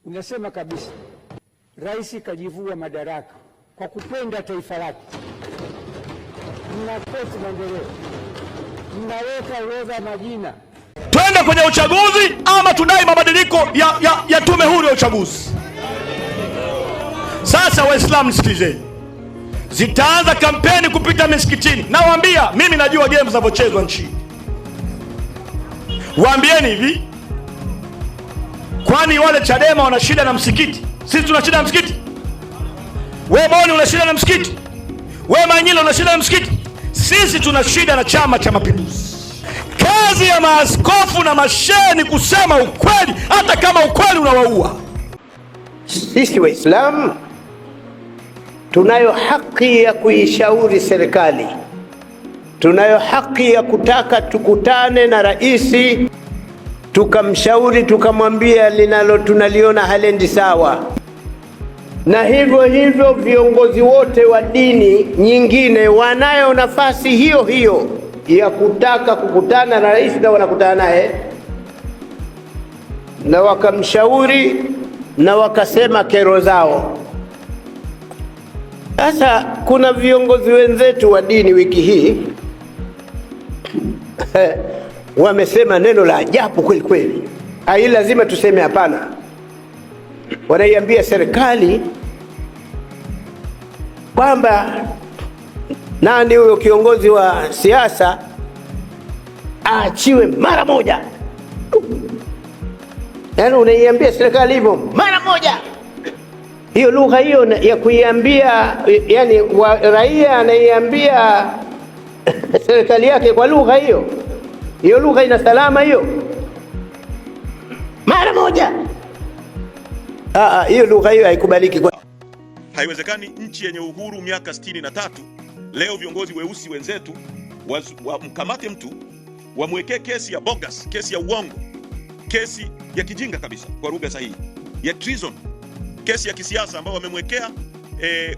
Unasema kabisa, rais kajivua madaraka kwa kupenda taifa lake. Mnakoti maendeleo, mnaweka orodha majina. Twende kwenye uchaguzi ama tudai mabadiliko ya tume huru ya uchaguzi. Sasa Waislamu nisikilizeni, zitaanza kampeni kupita misikitini. Nawaambia mimi najua game zinavyochezwa nchini. Waambieni hivi, kwani wale Chadema wana shida na msikiti? Sisi tuna shida na msikiti? We Boni una shida na msikiti? We Manyila una shida na msikiti? Sisi tuna shida na Chama cha Mapinduzi. Kazi ya maaskofu na mashehe ni kusema ukweli, hata kama ukweli unawaua. Sisi Waislamu tunayo haki ya kuishauri serikali, tunayo haki ya kutaka tukutane na rais tukamshauri, tukamwambia linalo tunaliona halendi sawa. Na hivyo hivyo viongozi wote wa dini nyingine wanayo nafasi hiyo hiyo ya kutaka kukutana na rais, na wanakutana naye na wakamshauri na wakasema kero zao. Sasa kuna viongozi wenzetu wa dini wiki hii wamesema neno la ajabu kweli kweli, ai, lazima tuseme hapana. Wanaiambia serikali kwamba nani huyo kiongozi wa siasa aachiwe mara moja. Yaani unaiambia serikali hivyo mara moja. Hiyo lugha hiyo ya kuiambia, yani raia anaiambia serikali yake kwa lugha hiyo, hiyo lugha ina salama hiyo? Mara moja. Hiyo lugha hiyo haikubaliki. Haiwezekani nchi yenye uhuru miaka 63 leo viongozi weusi wenzetu wamkamate mtu wamwekee kesi ya bogus, kesi ya uongo, kesi ya kijinga kabisa, kwa lugha sahihi ya treason, kesi ya kisiasa ambayo wamemwekea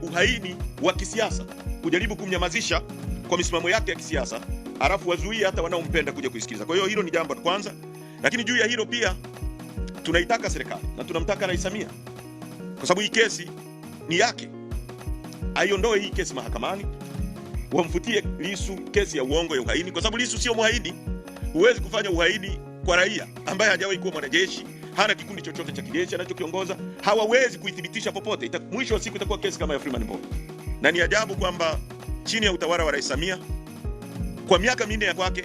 uhaini wa kisiasa, kujaribu kumnyamazisha kwa misimamo yake ya kisiasa, alafu wazuie hata wanaompenda kuja kuisikiliza. Kwa hiyo hilo ni jambo la kwanza, lakini juu ya hilo pia tunaitaka serikali na tunamtaka Rais Samia, kwa sababu hii kesi ni yake, aiondoe hii kesi mahakamani, wamfutie Lissu kesi ya uongo ya uhaini, kwa sababu Lissu sio muhaini. Huwezi kufanya uhaini kwa raia ambaye hajawahi kuwa mwanajeshi, hana kikundi chochote cha kijeshi anachokiongoza, hawawezi kuithibitisha popote. Mwisho wa siku itakuwa kesi kama ya Freeman Mbowe. Na ni ajabu kwamba chini ya utawala wa Rais Samia kwa miaka minne ya kwake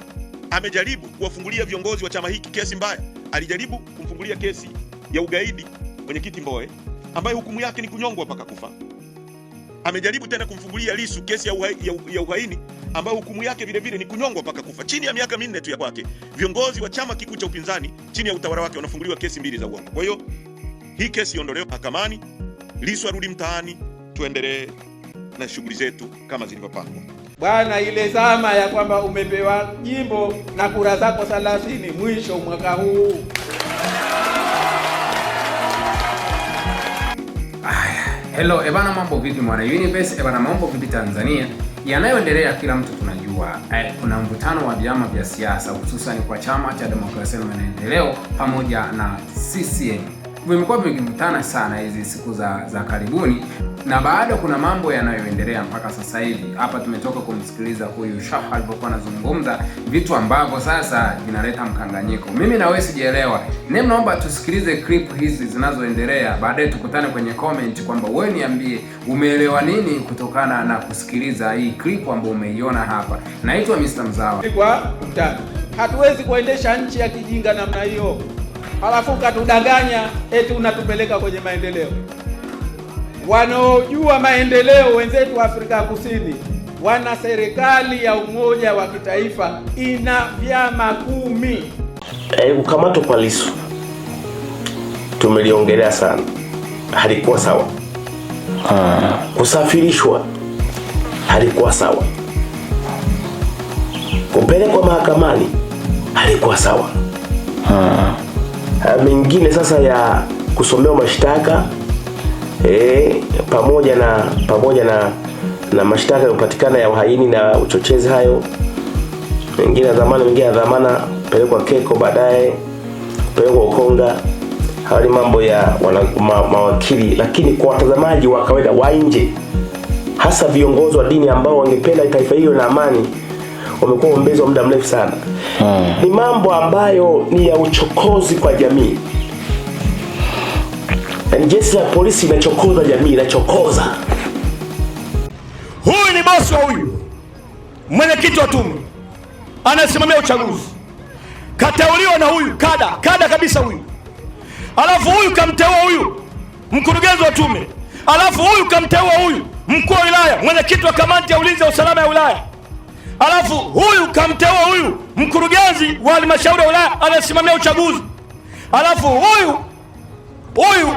amejaribu kuwafungulia viongozi wa chama hiki kesi mbaya. Alijaribu kumfungulia kesi ya ugaidi mwenyekiti Mbowe ambaye hukumu yake ni kunyongwa mpaka kufa. Amejaribu tena kumfungulia Lissu kesi ya uhaini ambayo hukumu yake vile vile ni kunyongwa mpaka kufa. Chini ya miaka minne tu ya kwake, viongozi wa chama kikuu cha upinzani chini ya utawala wake wanafunguliwa kesi mbili za uongo. Kwa hiyo hii kesi iondolewe mahakamani, Lissu arudi mtaani, tuendelee na shughuli zetu kama zilivyopangwa. Bwana, ile zama ya kwamba umepewa jimbo na kura zako 30 mwisho mwaka huu. Hello, ebana, mambo vipi mwana universe, ebana mambo vipi Tanzania? Yanayoendelea kila mtu tunajua. Kuna mvutano wa vyama vya siasa hususan kwa Chama cha Demokrasia na Maendeleo pamoja na CCM. Vimekuwa vikivutana sana hizi siku za karibuni, na bado kuna mambo yanayoendelea mpaka sasa hivi. Hapa tumetoka kumsikiliza huyu Shah alipokuwa anazungumza vitu ambavyo sasa vinaleta mkanganyiko. Mimi na wewe sijaelewa. Nemi, naomba tusikilize clip hizi zinazoendelea, baadaye tukutane kwenye comment kwamba wewe niambie umeelewa nini kutokana na kusikiliza hii clip ambayo umeiona hapa. Naitwa Mr. Mzawa. Kwa utani, hatuwezi kuendesha nchi ya kijinga namna hiyo, halafu ukatudanganya eti unatupeleka kwenye maendeleo. Wanaojua maendeleo wenzetu wa Afrika Kusini wana serikali ya umoja wa kitaifa ina vyama 10. Kukamatwa kwa Lissu tumeliongelea sana, halikuwa sawa. Kusafirishwa halikuwa sawa, kupelekwa mahakamani halikuwa sawa. Mengine sasa ya kusomewa mashtaka pamoja na mashtaka yaliyopatikana ya uhaini na uchochezi, hayo mengine ya dhamana, mengine ya dhamana, pelekwa Keko, baadaye pelekwa Ukonga. Hayo ni mambo ya mawakili, lakini kwa watazamaji wa kawaida wa nje, hasa viongozi wa dini ambao wangependa taifa hilo na amani, wamekuwa ombezi wa muda mrefu sana. Ni mambo ambayo ni ya uchokozi kwa jamii. Yaani jeshi la polisi inachokoza jamii, inachokoza. Huyu ni bosi wa huyu mwenyekiti wa tume anayesimamia uchaguzi, kateuliwa na huyu kada kada kabisa huyu, alafu huyu kamteua huyu mkurugenzi wa tume, alafu huyu kamteua huyu mkuu wa wilaya, mwenyekiti wa kamati ya ulinzi wa usalama ya wilaya, alafu huyu kamteua huyu mkurugenzi wa halmashauri ya wilaya anayesimamia uchaguzi, alafu huyu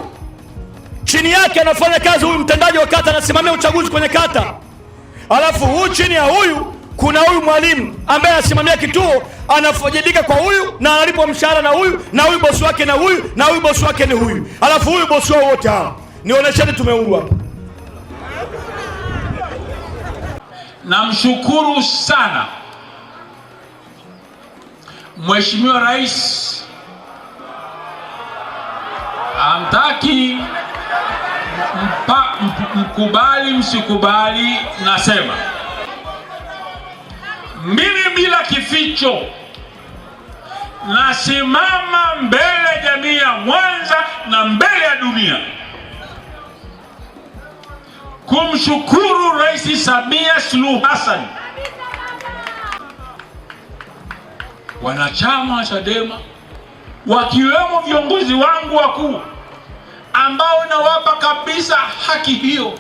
chini yake anafanya kazi huyu mtendaji wa kata anasimamia uchaguzi kwenye kata, alafu huyu chini ya huyu kuna huyu mwalimu ambaye anasimamia kituo, anafajidika kwa huyu na analipwa mshahara na huyu na huyu bosi wake na huyu na huyu bosi wake ni huyu, alafu huyu bosi wao wote hawa. Nionyesheni tume huru hapa. Namshukuru sana Mheshimiwa Rais, amtaki mkubali msikubali, nasema mimi bila kificho nasimama mbele ya jamii ya Mwanza na mbele ya dunia kumshukuru Rais Samia Suluhu Hassan, wanachama wa Chadema wakiwemo viongozi wangu wakuu ambao nawapa kabisa haki hiyo.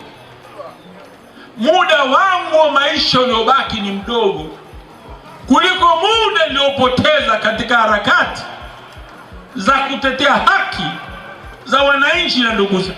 Muda wangu wa maisha uliobaki ni mdogo kuliko muda niliopoteza katika harakati za kutetea haki za wananchi na ndugu zangu.